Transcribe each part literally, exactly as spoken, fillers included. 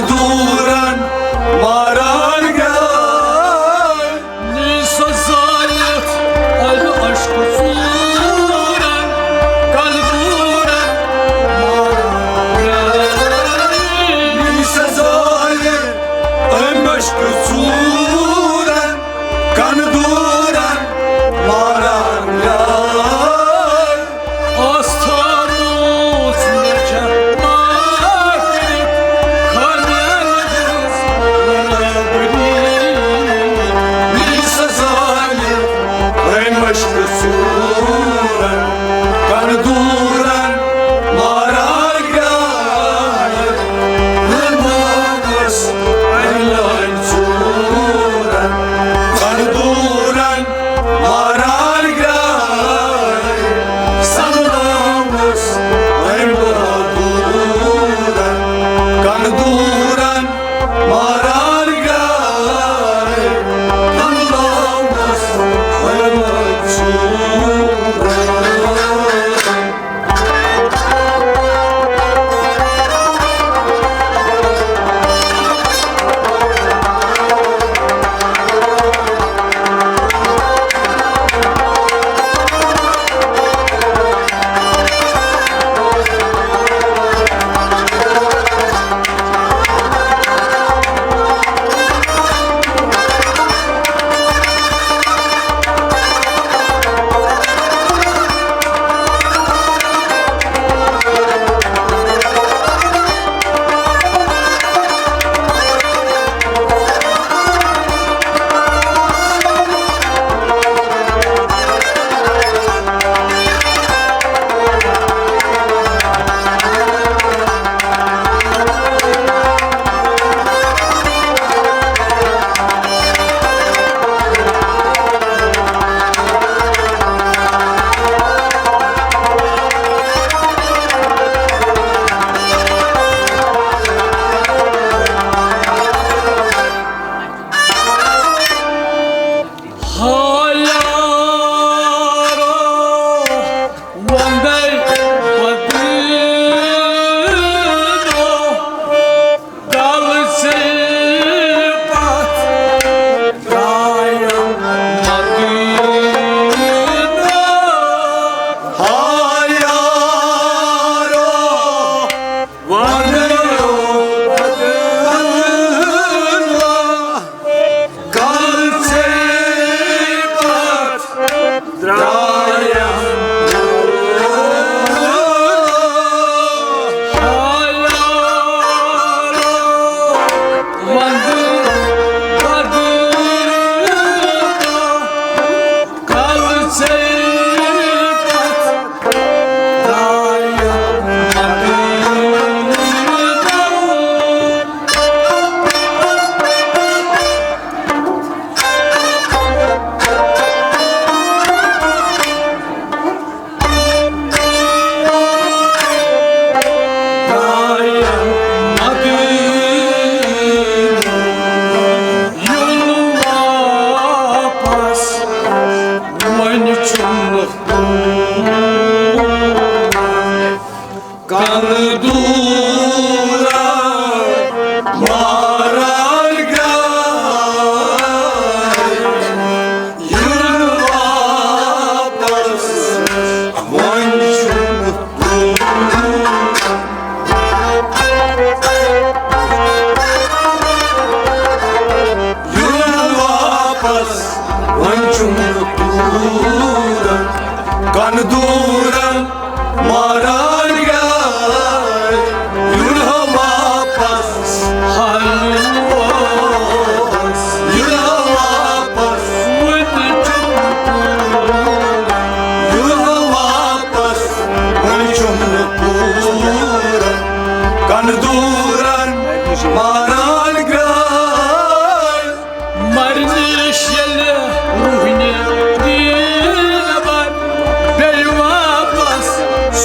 دوٗرن ماران گرٛاے۔ نی سزا یتھ امہِ عشقہٕ ژوٗرن، کن دوٗرن ماران گرٛاے۔ نی سزا یتھ امہِ عشقہٕ ژوٗرن، کن دوٗرن ماران گرٛاے۔ آستھانوس مےٚ چھےٚ ماترِ خانیٛن ہٕنٛز لایبرٔری۔ نی سزا یتھ امہِ عشقہٕ ژوٗرن، کن دوٗرن ماران گرٛاے۔ ناوس اَلہِ ژوٗرن، کن دوٗرن ماران گرٛاے۔ سملاوس أمۍ بہادوٗرن، کن دوٗرن ماران گرٛاے۔ سملاوس أمۍ ژوٗرن۔ ہا یارو، وندے بدینو، کل سے پتھ ترایم مدینہ۔ ہا یارو، وندے بدینو، کل سے پتھ ترایم۔ کن دوٗرا ماران گرٛاے، یُن واپس وۄنۍ چھُنہٕ دوٗر۔ یُن واپس وۄنۍ چھُنہٕ دوٗر، کن دوٗرا ماران گرٛاے، یُن ہا واپس، ہا یُن ہا واپس، یُن ہا واپس، وۄنۍ چھُم نہٕ پوٗرٕ، یُن ہا واپس، وۄنۍ چھُم نہٕ پوٗرٕ، کن دوٗرن ماران گرٛاے۔ مرنٕچ ییٚلہِ روح نیرِ نٮ۪بر، بیٚیہِ واپس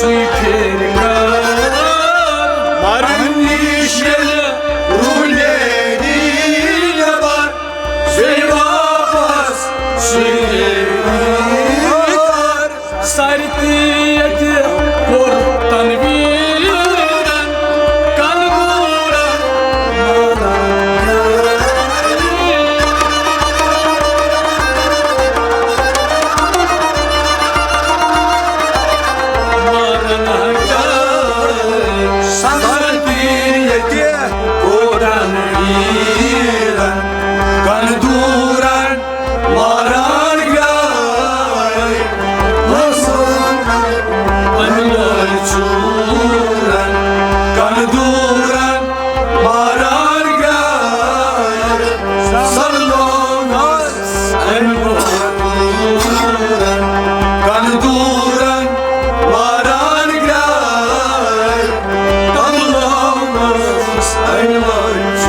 سُے پھیرِ گرٕ۔ مرنٕچ ییٚلہِ روح نیرِ نٮ۪بر، بیٚیہِ واپس سُے پھیرِ گرٕ۔ سردی ییٚتہِ کوٚر تنویٖرن، کن دوٗرن کن دورن ماران گرای، وسان انور چورن، کن دورن ماران گرای، سلام انور چورن، کن دورن ماران گرای، سلام انور چورن.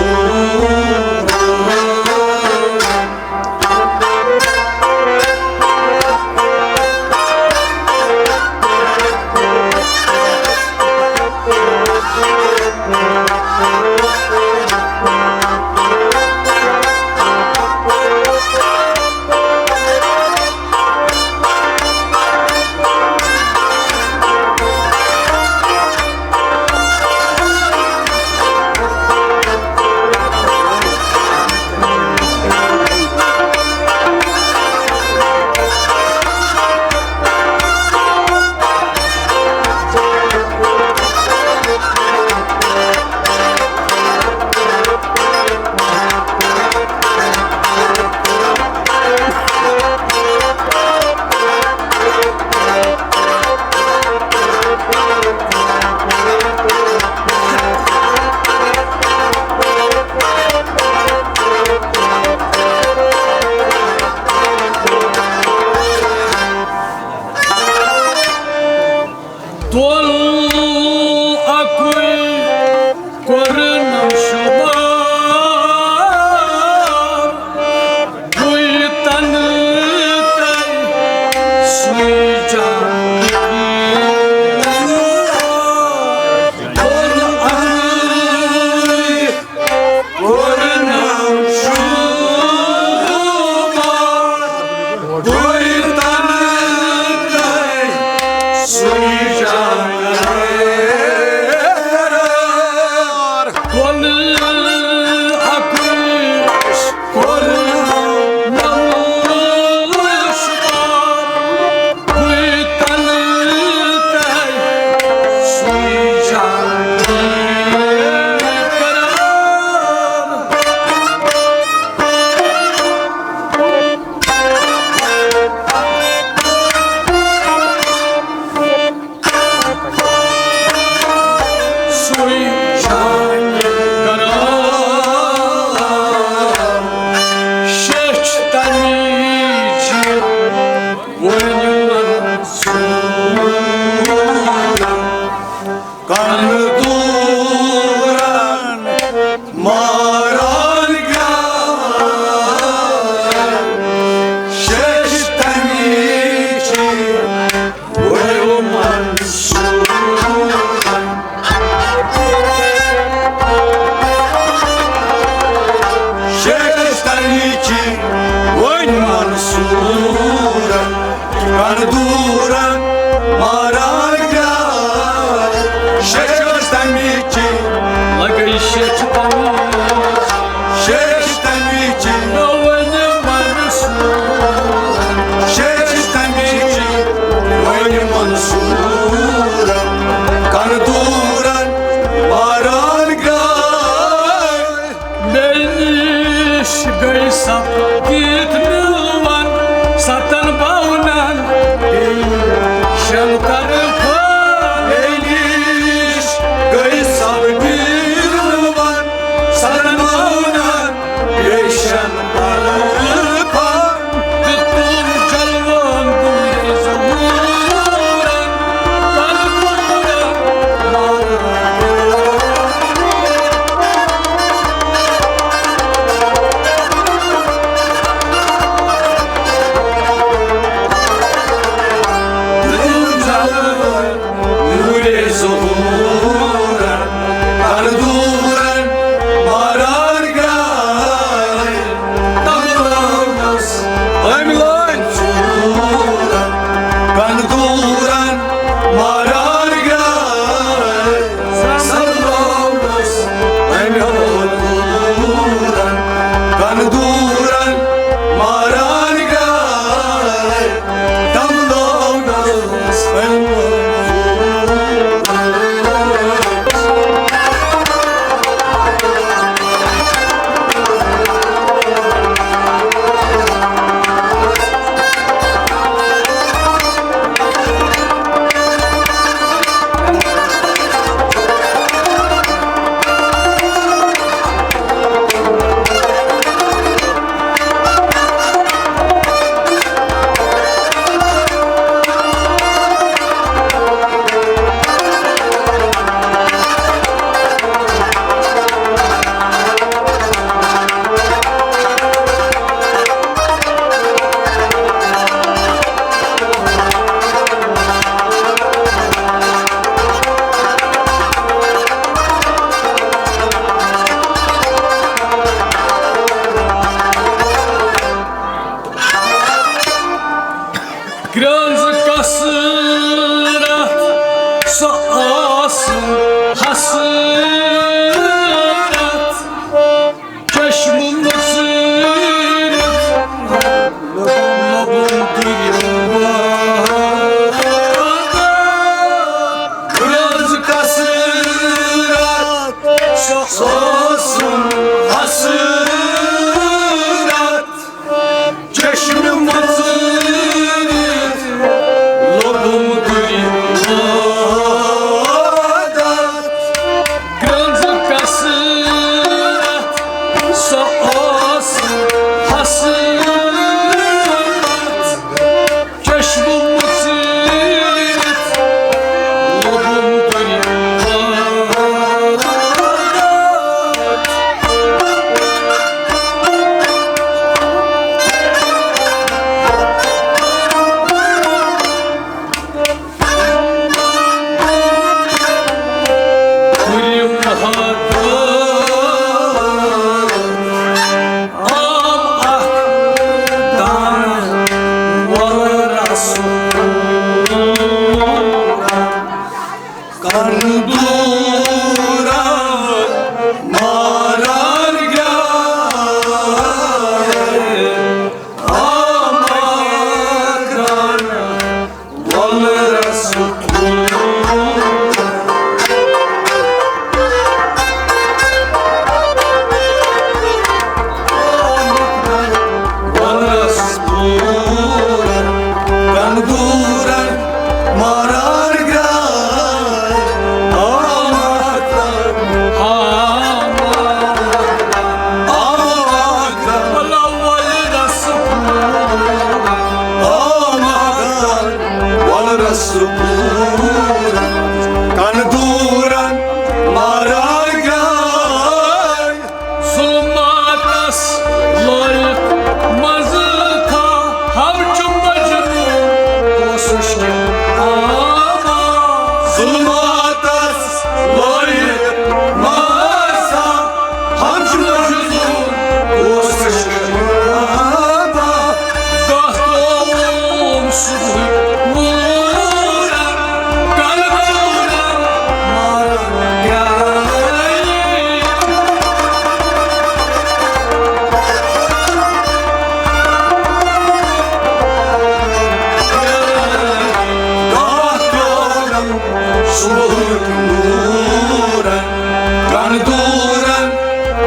تُل اَکُے کوٚرنم شُمار، بُے تَنہٕ تَے سُے جان۔ تُل اَکُے کوٚرنم شُمار، بُے تَنہٕ تَے سُے جان۔ تُل اَکُے کوٚرنم شُمار، بُے تَنہٕ تَے سُے جان قرار۔ سُے جان قرار۔ شیٚچھ تَمہِ چہِ وۄنۍ منصوٗرن، کن دورن ماران گرٛاے۔ شیٚچھ تَمہِ چہِ وۄنۍ منصوٗرن۔ شیٚچھ تَمہِ چہِ وۄنۍ منصوٗرن، کن دورن ماران گرٛاے۔ شیٚچھ تَمہِ چہِ، لگے شیٚچھ تَمہِ، شیٚچھ تَمہِ چہِ، نہ وۄنۍ منصوٗرن۔ شیٚچھ تَمہِ چہِ وۄنۍ منصوٗرن، کن دورن ماران گرٛاے۔ مےٚ نِش گٔے سپدِتھ مِلوَن ستن باونن، اندورا ماران گرٛاے، آماکان ولرس پھول۔ ولرس پھول، کندورن ماران گرٛاے، آماکان، آماکان، آماکان۔ آماکان ولرس پھول، کندورن ماران گرٛاے۔ ظلماتس لٲیِتھ منٛزٕ تھا ہم چھُ مجنون کوٗشش کہِ آواز۔ ظلماتس لٲیِتھ منٛزٕ تھا ہم چھُ مجنون کوٗشش کہِ آواز۔ دہتوم صبح نورن، کلبورن مارن گرٛاے۔ دہتوم صبح نورن، کندورن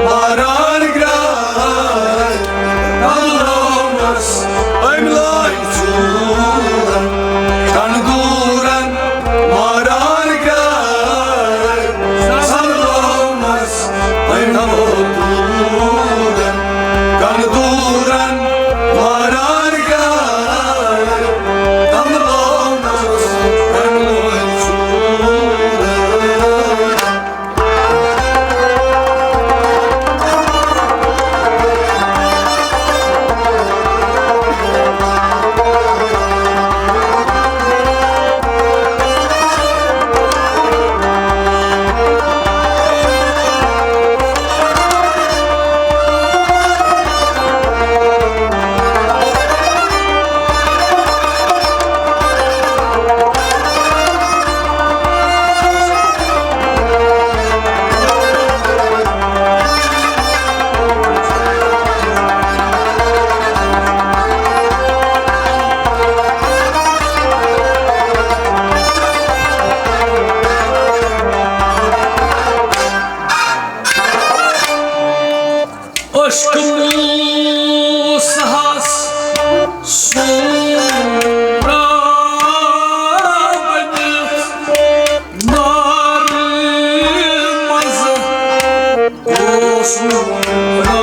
ماران گرٛاے۔ کملومس أمۍ لٲگۍ ژوٗرن، کندورن ماران گرٛاے۔ سملومس أمۍ لٲگۍ ژوٗرن، کندورن ماران گرٛاے۔ کملومس أمۍ لٲگۍ ژوٗرن۔ عشق موسیٰ ہس سورا بنِتھ نارِ منٛز اوس نورا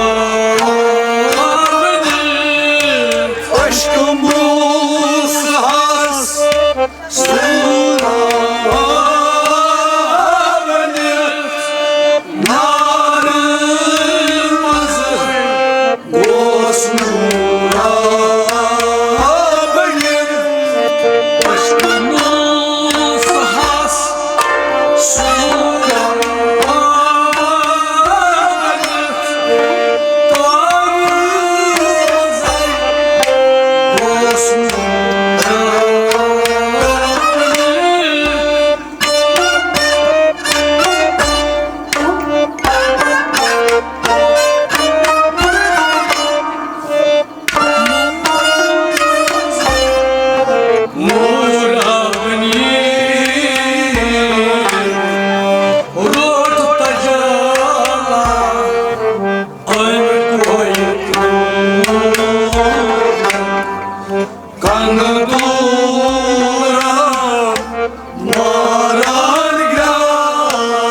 بنِتھ۔ عشق موسیٰ ہس سورا بنِتھ نارِ منٛز اوس نورا بنِتھ۔ عشق موسیٰ ہس سورا بنِتھ نارِ منٛز اوس نورا بنِتھ۔ کندورا ماران گرٛاے،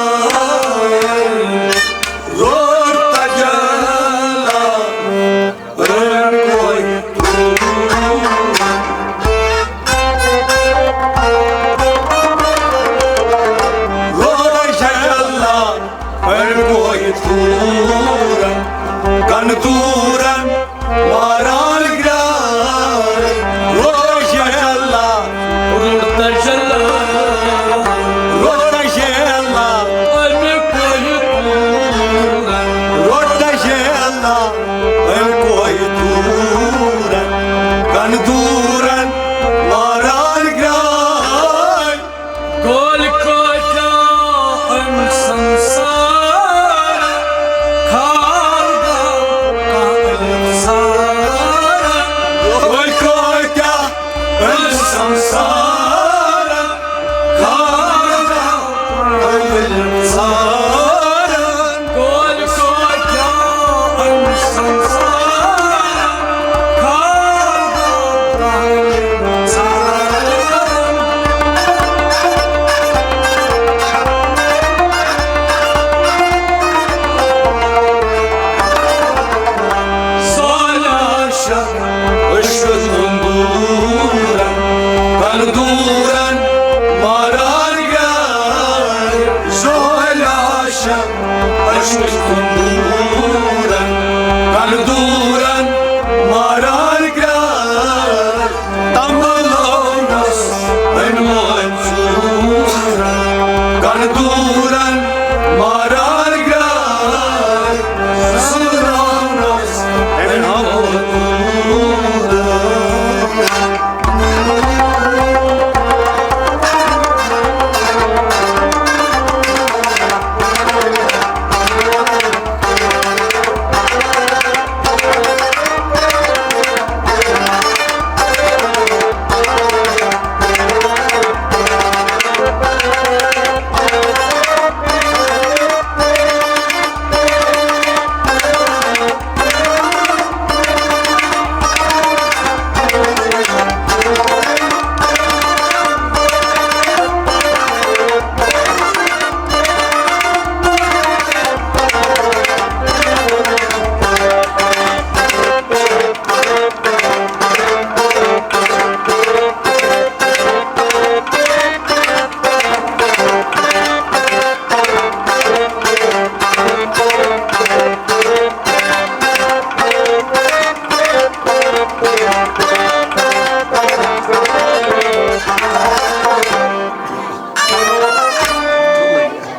روٚٹ تجلا أمۍ کوہہِ طور۔ روٚٹ تجلا أمۍ کوہہِ طور۔ کندورن ماران گرٛاے، روٚٹ تجلا، روٚٹ تجلا، روٚٹ تجلا، أمۍ کوہہِ طور۔ روٚٹ تجلا، أمۍ کوہہِ طور۔ کندورن ماران گرٛاے۔ گول کٲٹھۍ دوٗرن ماران گرٛاے، سُلراونس أمۍ ہموٗدن۔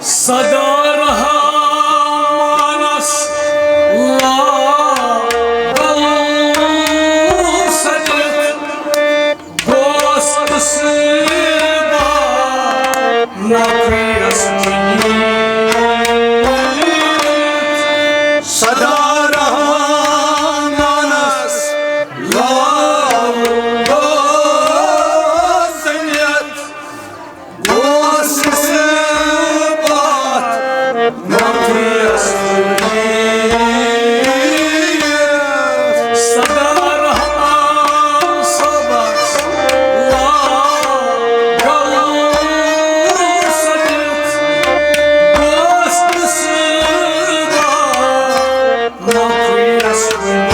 سدا رحمانس لاگو سجدٕ، دوست سٕنٛدۍ نفریس کُنی۔ سدا رحمانس لاگو سجدٕ، دوست سٕنٛدۍ پتھ نفریس کُنی۔ سدا رحمان صٲبس لاگو سجدٕ، دوست سٕنٛدۍ پتھ نفریس کُنی۔